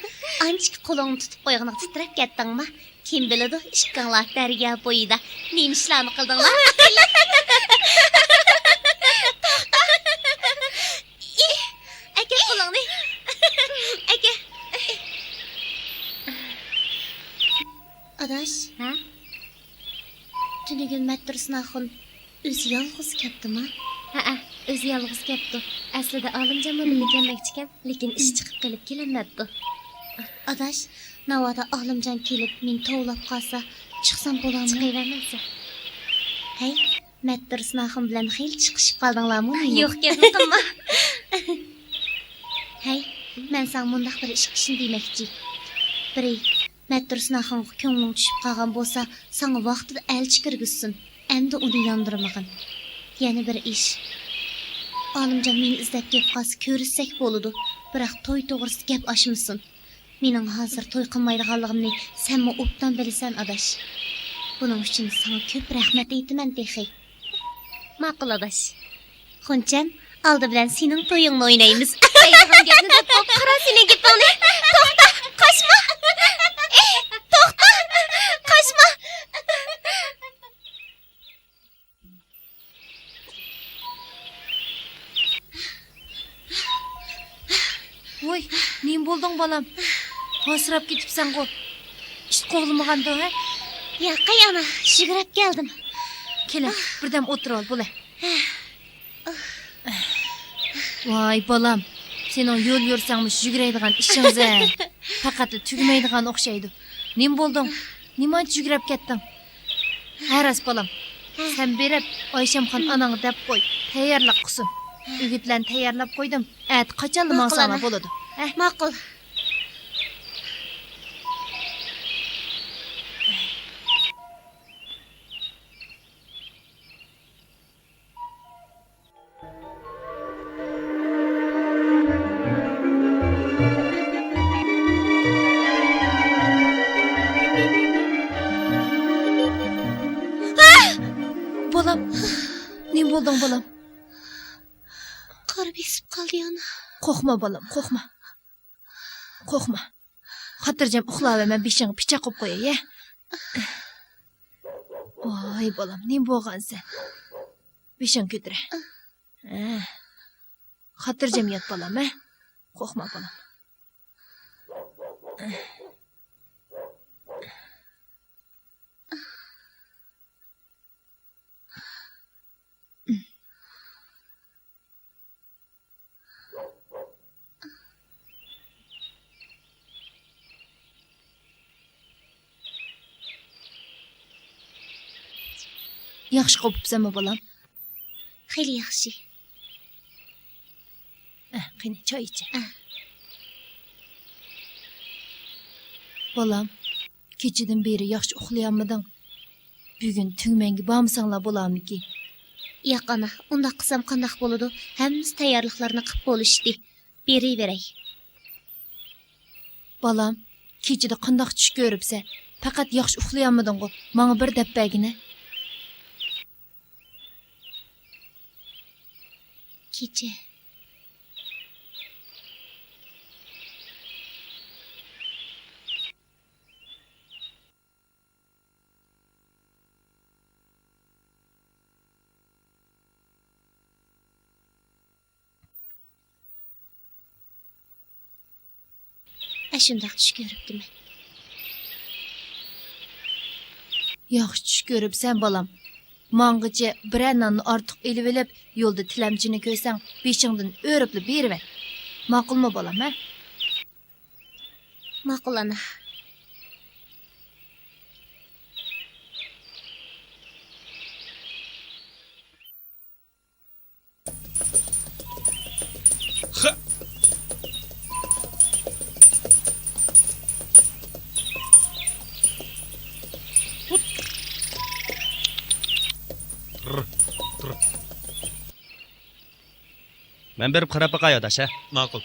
ئانچىكى قولۇڭنى تۇتۇپ قويغىنىغا تىترەپ كەتتىڭما؟ كىم بىلىدۇ، ئىككىڭلار دەريا بويىدا نېمە ئىشلارنى قىلدىڭلار؟ ئەكە قولۇڭنى. ئەكە. ئاداش. ھە؟ تۈنۈگۈن مەتتۇرسۇن ئاخۇن ئۆزى يالغۇز كەپتىما؟ ھەئە، ئۆزى يالغۇز كەپتۇ. ئەسلىدە ئالىمجانمۇ بىللە كەلمەكچىكەن، لېكىن ئىش چىقىپ قېلىپ كېلەلمەپتۇ. ئاداش، ناۋادا ئالىمجان كېلىپ مېنى توۋلاپ قالسا، چىقسام بولامۇ؟ چىقىۋەرمەمسەن. ھەي، مەتتۇرسۇن ئاخۇن بىلەن خېلى چىقىشىپ قالدىڭلارمۇ؟ يوق گەپنى قىلما. ھەي، مەن ساڭا مۇنداق بىر ئىش قىلىشنى دېمەكچى. بىرى، مەتتۇرسۇن ئاخۇنغا كۆڭلۈڭ چۈشۈپ قالغان بولسا، ساڭا ۋاقتىدا ئەلچى كىرگۈزسۇن. ئەمدى ئۇنى ياندۇرمىغىن. يەنە بىر ئىش. ئالىمجان مېنى ئىزدەپ كېلىپ قالسا، كۆرۈشسەك بولىدۇ. بىراق توي توغرىسىدا گەپ ئاچمىسۇن. مېنىڭ ھازىر توي قىلمايدىغانلىقىمنى سەنمۇ ئوبدان بىلىسەن، ئاداش. بۇنىڭ ئۈچۈن ساڭا كۆپ رەھمەت ئېيتىمەن تېخى. ماقۇل، ئاداش. غۇنچەم، ئالدى بىلەن سېنىڭ تويۇڭنى ئوينايمىز. دەيدىغان گەپنى دەپ بولۇپ، قارا سېنىڭ گېپىڭنى. توختا، قاچما. ئېھ، توختا، قاچما. ۋوي، نېمە بولدۇڭ، بالام؟ ھاسىراپ كېتىپسەنغۇ. ئىت قوغلىمىغاندۇ، ھە؟ ياقەي، ئانا، يۈگۈرۈپ كەلدىم. كېلە، بىردەم ئولتۇرۇۋال، بولە. ۋاي، بالام، سېنىڭ يول يۈرسەڭمۇ يۈگۈرەيدىغان ئىشىڭ زە. پەقەتلا تۈگىمەيدىغان ئوخشايدۇ. نېمە بولدۇڭ؟ نېمانچە يۈگۈرۈپ كەتتىڭ؟ ھە، راست، بالام. سەن بېرىپ، ئايشەمخان ئاناڭغا دەپ قوي، تەييارلىق قىلسۇن. ئۆگۈتلەرنى تەييارلاپ قويدۇم. ئەتە قاچانلا ماڭساڭلار بولىدۇ. ھە؟ ماقۇل. بالام، نېمە بولدۇڭ، بالام؟ قارا بېسىپ قالدى، ئانا. قورقما، بالام، قورقما. قورقما. خاتىرجەم ئۇخلاۋەر، مەن بېشىڭغا پىچاق قويۇپ قوياي، ھە؟ ۋاي، بالام، نېمە بولغانسەن؟ بېشىڭنى كۆتۈرە. ھە. خاتىرجەم يات، بالام، ھە؟ قورقما، بالام. ياخشى قوپۇپسەنمۇ، بالام؟ خېلى ياخشى. ئە، قېنى، چاي ئىچە. ئە. بالام، كېچىدىن بېرى ياخشى ئۇخلىيالمىدىڭ. بۈگۈن تۈگمەنگە بارمىساڭلار بولارمىكىن؟ ياق، ئانا، ئۇنداق قىلسام قانداق بولىدۇ؟ ھەممىسى تەييارلىقلارنى قىپ بولۇشتى. بېرىۋېرەي. بالام، كېچىدە قانداق چۈش كۆرۈپسەن؟ پەقەت ياخشى ئۇخلىيالمىدىڭغۇ؟ ماڭا بىر دەپ بەرگىنە. كېچە. ئەشۇنداق چۈش كۆرۈپتىمەن. ياخشى چۈش كۆرۈپسەن، بالام. ماڭغىچە بىرەر ناننى ئارتۇق ئېلىۋېلىپ، يولدا تىلەمچىنى كۆرسەڭ، بېشىڭدىن ئۆرۈپلا بېرىۋەر. ماقۇلمۇ، بالام، ھە؟ ماقۇل، ئانا. خە. تۇت. تىر، تىر. مەن بېرىپ قاراپ باقاي، ئاداش، ھە؟ ماقۇل.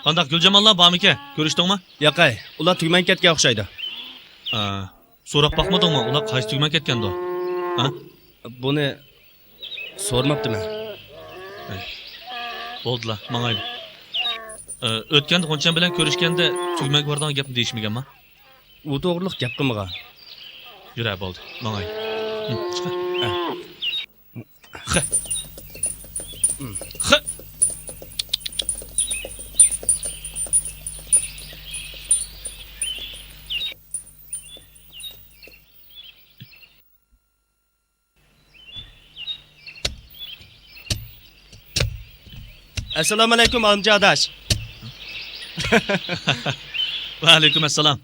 قانداق، گۈلجاماللار بارمىكەن؟ كۆرۈشتۈڭمۇ؟ ياقەي، ئۇلار تۈگمەن كەتكەن ئوخشايدۇ. ئا، سوراپ باقمىدىڭمۇ، ئۇلار قايسى تۈگمەن كەتكەندۇ؟ ھە؟ بۇنى سورىماپتىمەن. ھەي. بولدىلا، ماڭايلى. ئە، ئۆتكەندە غۇنچەم بىلەن كۆرۈشكەندە تۈگمەنگە بارىدىغان گەپنى دېيىشمىگەنما؟ ئۇ توغرىلىق گەپ قىلمىغان. يۈرە، بولدى، ماڭاي. ھە، چىقە. ھە. خە. خە. ئەسسالامۇئەلەيكۇم، ئالىمجان ئاداش. ۋەئەلەيكۇم ئەسسالام.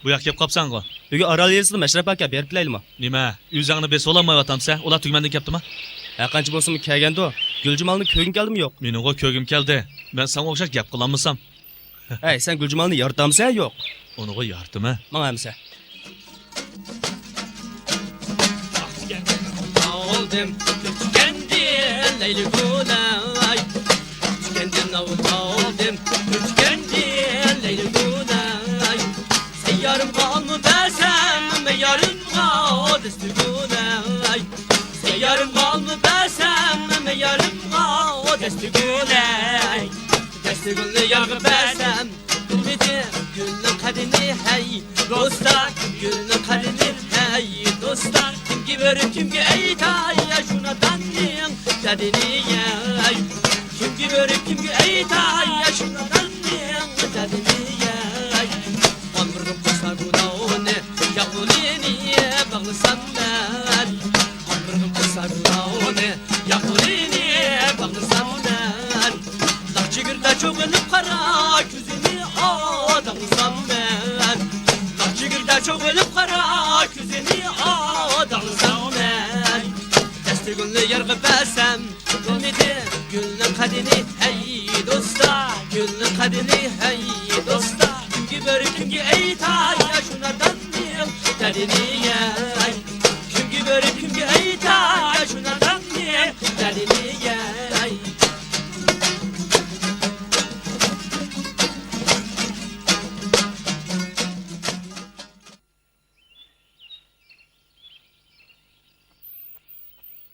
بۇ ياققا كەپ قاپسەنغۇ؟ بۈگۈن ئارال يېزىسىدا مەشرەپ باركەن، بېرىپ كېلەيلىما؟ نېمە، ئۆزۈڭنى بېسىۋالالمايۋاتامسەن؟ ئۇلار تۈگمەندىن كەپتىما؟ ھەرقانچە بولسىمۇ كەلگەندۇ. گۈلجامالنى كۆرگۈم كەلدىمۇ يوق؟ مېنىڭغۇ كۆرگۈم كەلدى. مەن ساڭا ئوخشاش گەپ قىلالمىسام. ھەي، سەن گۈلجامالنى يارىتامسەن يوق؟ ئۇنىغۇ يارىتىمەن. ماڭا ئەمىسە. كۆچكەندىن لەيلى گۈلەي، كۆچكەندىن ئاۋۇتالدىم، كۆچكەندىن لەيلى گۈلەي. سەييارىمغا ئالما بەرسەم، مەييارىمغا دەستە گۈلەي. سەييارىمغا ئالما بەرسەم، مەييارىمغا دەستە گۈلەي. دەستە گۈلنى يارغا بەرسەم، بىلمىدىم گۈلنىڭ قەدرىنى، ھەي دوستلار، گۈلنىڭ قەدرىنى، ھەي دوستلار. كىمگە بېرىپ كىمگە ئېيتاي، ئاشۇ ناداننىڭ دەردىنى، ھەي. كىمگە بېرىپ كىمگە ئېيتاي، ئاشۇ ناداننىڭ دەردىنى، ھەي. قاندۇرغۇم قىلسا گۇداغنى، ياقۇلىنى باغلىسام مەن. قاندۇرغۇم قىلسا گۇداغنى، ياقۇلىنى باغلىسام مەن. داغ چىگىردە چوغىلىپ قارا كۆزىنى ئاداڭلىسام مەن. داغ چىگىردە چوغىلىپ قارا كۆزىنى ئاداڭلىسام مەن. دەستە گۈلنى يارغا بەرسەم، بىلمىدىم گۈلنىڭ قەدرىنى، ھەي دوستلار، گۈلنىڭ قەدرىنى، ھەي دوستلار. كىمگە بېرىپ كىمگە ئېيتاي، ئاشۇ ناداننىڭ دەردىنى، ھەي. كىمگە بېرىپ كىمگە ئېيتاي، ئاشۇ ناداننىڭ دەردىنى، ھەي.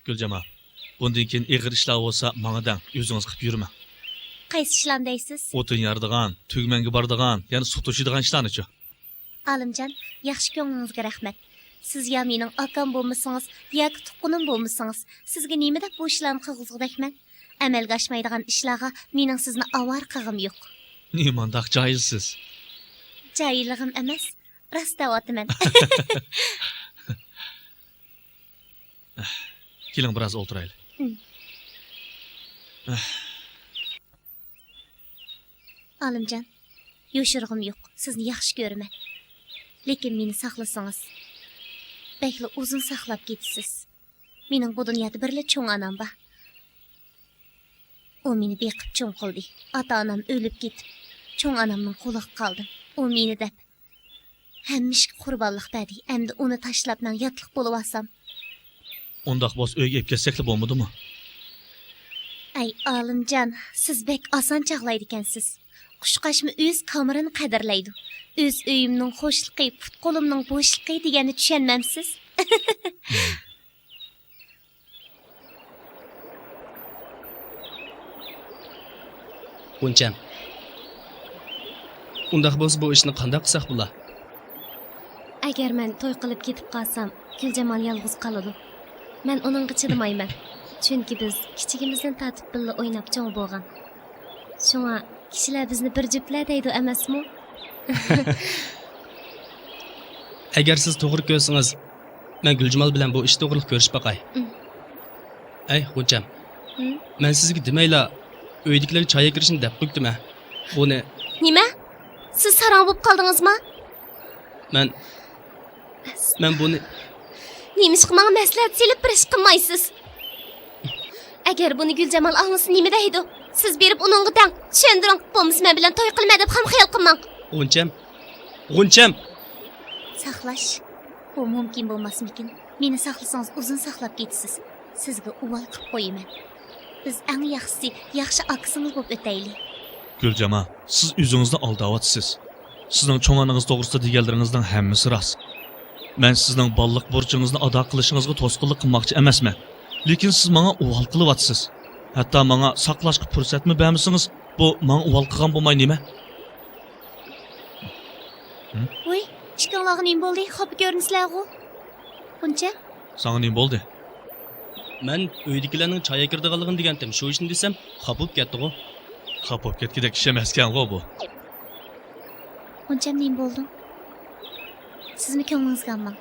گۈلجامال، بۇندىن كېيىن ئېغىر ئىشلار بولسا ماڭا دەڭ، ئۆزىڭىز قىلىپ يۈرمەڭ. قايسى ئىشلارنى دەيسىز؟ ئوتۇن يارىدىغان، تۈگمەنگە بارىدىغان، يەنە سۇ توشۇيدىغان ئىشلارنىچۇ؟ ئالىمجان، ياخشى كۆڭلىڭىزگە رەھمەت. سىز يا مېنىڭ ئاكام بولمىسىڭىز، ياكى تۇغقىنىم بولمىسىڭىز، سىزگە نېمە دەپ بۇ ئىشلارنى قىلغۇزغۇدەكمەن؟ ئەمەلگە ئاشمايدىغان ئىشلارغا مېنىڭ سىزنى ئاۋارە قىلغۇم يوق. نېمانداق جاھىلسىز؟ جاھىللىقىم ئەمەس، راست دەۋاتىمەن. كېلىڭ، بىراز ئولتۇرايلى. ئالىمجان، يوشۇرغۇم يوق، سىزنى ياخشى كۆرىمەن. لېكىن مېنى ساقلىسىڭىز، بەكلا ئۇزۇن ساقلاپ كېتىسىز. مېنىڭ بۇ دۇنيادا بىرلا چوڭ ئانام بار. ئۇ مېنى بېقىپ چوڭ قىلدى. ئاتا-ئانام ئۆلۈپ كېتىپ، چوڭ ئانامنىڭ قولىغا قالدىم. ئۇ مېنى دەپ ھەممە ئىشقا قۇربانلىق بەردى. ئەمدى ئۇنى تاشلاپ مەن ياتلىق بولۇۋالسام؟ ئۇنداق بولسا ئۆيگە ئېلىپ كەتسەكلا بولمىدىمۇ؟ ئەي ئالىمجان، سىز بەك ئاسان چاغلايدىكەنسىز. قۇشقاچمۇ ئۆز كامىرىنى قەدىرلەيدۇ. ئۆز ئۆيۈمنىڭ خۇشلۇقى، پۇت-قولۇمنىڭ بوشلۇقى دېگەننى چۈشەنمەمسىز؟ غۇنچەم، ئۇنداق بولسا بۇ ئىشنى قانداق قىلساق بولا؟ ئەگەر مەن توي قىلىپ كېتىپ قالسام، گۈلجامال يالغۇز قالىدۇ. مەن ئۇنىڭغا چىدىمايمەن. چۈنكى بىز كىچىكىمىزدىن تارتىپ بىللە ئويناپ چوڭ بولغان. شۇڭا كىشىلەر بىزنى بىر جۈپلەر دەيدۇ ئەمەسمۇ؟ ئەگەر سىز توغرا كۆرسىڭىز، مەن گۈلجامال بىلەن بۇ ئىش توغرىلىق كۆرۈشۈپ باقاي. ئەي، غۇنچەم. مەن سىزگە دېمەيلا، ئۆيدىكىلەرگە چاي ئەكىرىشنى دەپ قويۇپتىمەن. بۇنى. نېمە؟ سىز ساراڭ بولۇپ قالدىڭىزمۇ؟ مەن، مەن بۇنى. نېمىشقا ماڭا مەسلىھەت سېلىپ بىر ئىش قىلمايسىز؟ ئەگەر بۇنى گۈلجامال ئاڭلىسا نېمە دەيدۇ؟ سىز بېرىپ ئۇنىڭغا دەڭ، چۈشەندۈرۈڭ، بولمىسا مەن بىلەن توي قىلىمەن دەپ خام خىيال قىلماڭ. غۇنچەم، غۇنچەم! ساقلاش؟ بۇ مۇمكىن بولماسمىكىن؟ مېنى ساقلىسىڭىز ئۇزۇن ساقلاپ كېتىسىز. سىزگە ئۇۋال قىلىپ قويىمەن. بىز ئەڭ ياخشىسى ياخشى ئاكا-سىڭىل بولۇپ ئۆتەيلى. گۈلجامال، سىز ئۆزىڭىزنى ئالداۋاتىسىز. سىزنىڭ چوڭ ئانىڭىز توغرىسىدا دېگەنلىرىڭىزنىڭ ھەممىسى راست. مەن سىزنىڭ بالىلىق بۇرچىڭىزنى ئادا قىلىشىڭىزغا توسقۇنلۇق قىلماقچى ئەمەسمەن. لېكىن سىز ماڭا ئۇۋال قىلىۋاتىسىز. ھەتتا ماڭا ساقلاشقا پۇرسەتمۇ بەرمىسىڭىز، بۇ ماڭا ئۇۋال قىلغان بولماي نېمە؟ ھە؟ ۋۇي، ئىككىڭلارغا نېمە بولدى؟ خاپا كۆرۈنىسىلەرغۇ؟ غۇنچە؟ ساڭا نېمە بولدى؟ مەن ئۆيدىكىلەرنىڭ چاي ئەكىرىدىغانلىقىنى دېگەنتىم، شۇ ئىشنى دېسەم، خاپا بولۇپ كەتتىغۇ. خاپا بولۇپ كەتكۈدەك ئىش ئەمەسكەنغۇ بۇ. غۇنچەم، نېمە بولدۇڭ؟ سىزمۇ كۆڭلىڭىزگە ئالماڭ.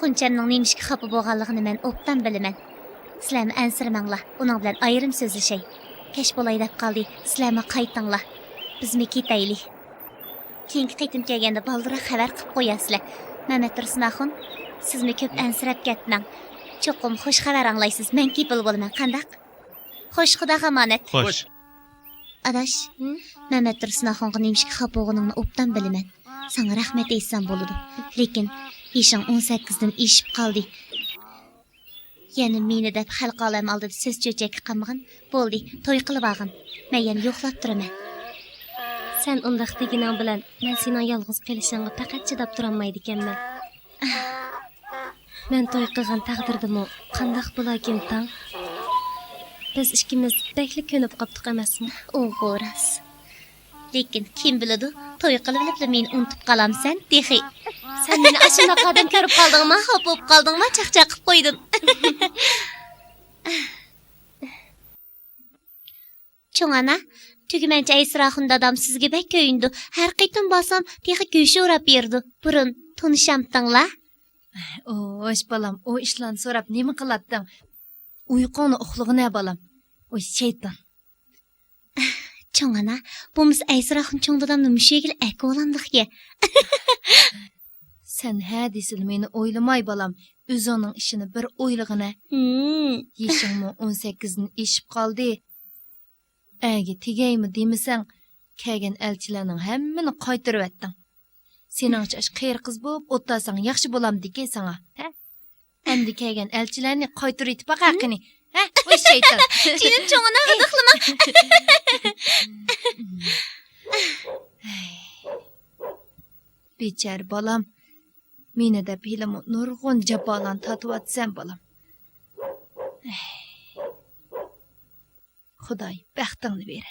غۇنچەمنىڭ نېمىشقا خاپا بولغانلىقىنى مەن ئوبدان بىلىمەن. سىلەرمۇ ئەنسىرىمەڭلار، ئۇنىڭ بىلەن ئايرىم سۆزلىشەي. كەچ بولاي دەپ قالدى، سىلەرمۇ قايتىڭلار. بىزمۇ كېتەيلى. كېيىنكى قېتىم كەلگەندە بالدۇرراق خەۋەر قىلىپ قويارسىلەر. مەمەتتۇرسۇن ئاخۇن، سىزمۇ كۆپ ئەنسىرەپ كەتمەڭ. چوقۇم خۇش خەۋەر ئاڭلايسىز، مەن كېپىل بولىمەن، قانداق؟ خوش، خۇداغا ئامانەت. خوش. ئاداش، مەمەتتۇرسۇن ئاخۇنغا نېمىشقا خاپا بولغىنىڭنى ئوبدان بىلىمەن. ساڭا رەھمەت ئېيتسام بولىدۇ. لېكىن يېشىڭ ئون سەككىزدىن ئېشىپ قالدى. يەنە مېنى دەپ خەلق ئالەم ئالدىدا سۆز چۆچەككە قالمىغىن. بولدى، توي قىلىۋالغىن. مەن يەنە يوقلاپ تۇرىمەن. سەن ئۇنداق دېگىنىڭ بىلەن مەن سېنىڭ يالغۇز قېلىشىڭغا پەقەت چىداپ تۇرالمايدىكەنمەن. مەن توي قىلغان تەقدىردىمۇ قانداق بولاكىن تاڭ؟ بىز ئىككىمىز بەكلا كۆنۈپ قاپتۇق ئەمەسمۇ؟ ئۇغۇ راست. لېكىن كىم بىلىدۇ، توي قىلىۋېلىپلا مېنى ئۇنتۇپ قالامسەن تېخى. سەن مېنى ئاشۇنداق ئادەم كۆرۈپ قالدىڭما؟ خاپا بولۇپ قالدىڭما؟ چاقچاق قىلىپ قويدۇم. چوڭ ئانا، تۈگمەنچى ئەيسىراخۇن دادام سىزگە بەك كۆيۈنىدۇ. ھەر قېتىم بارسام تېخى گۆش ئوراپ بېرىدۇ. بۇرۇن تونۇشامتىڭلار؟ ئوش بالام، ئۇ ئىشلارنى سوراپ نېمە قىلاتتىڭ؟ ئۇيقۇڭنى ئۇخلىغىنە بالام. ئۇ شەيتان. چوڭ ئانا، بولمىسا ئەيسىراخۇن چوڭ دادامنى مۇشۇ يەرگىلا ئەكىۋالامدىكى. سەن ھە دېسىلا مېنى ئويلىماي بالام، ئۆزۈڭنىڭ ئىشىنى بىر ئويلىغىنە. ھىم. يېشىڭمۇ ئون سەككىزدىن ئېشىپ قالدى. ئەگە تېگەيمۇ دېمىسەڭ، كەلگەن ئەلچىلەرنىڭ ھەممىنى قايتۇرۇۋەتتىڭ. سېنىڭچە ئاشۇ قېرى قىز بولۇپ ئولتۇرساڭ ياخشى بولامدىكى ساڭا، ھە؟ ئەمدى كەلگەن ئەلچىلەرنى قايتۇرۇۋېتىپ باقە قېنى، ھە؟ ۋاي شەيتان! جېنىم چوڭ ئانا، غىدىقلىما. ھەي. بىچارە بالام، مېنى دەپ ھېلىمۇ نۇرغۇن جاپالارنى تارتىۋاتىسەن بالام. ھەي. خۇداي بەختىڭنى بېرە.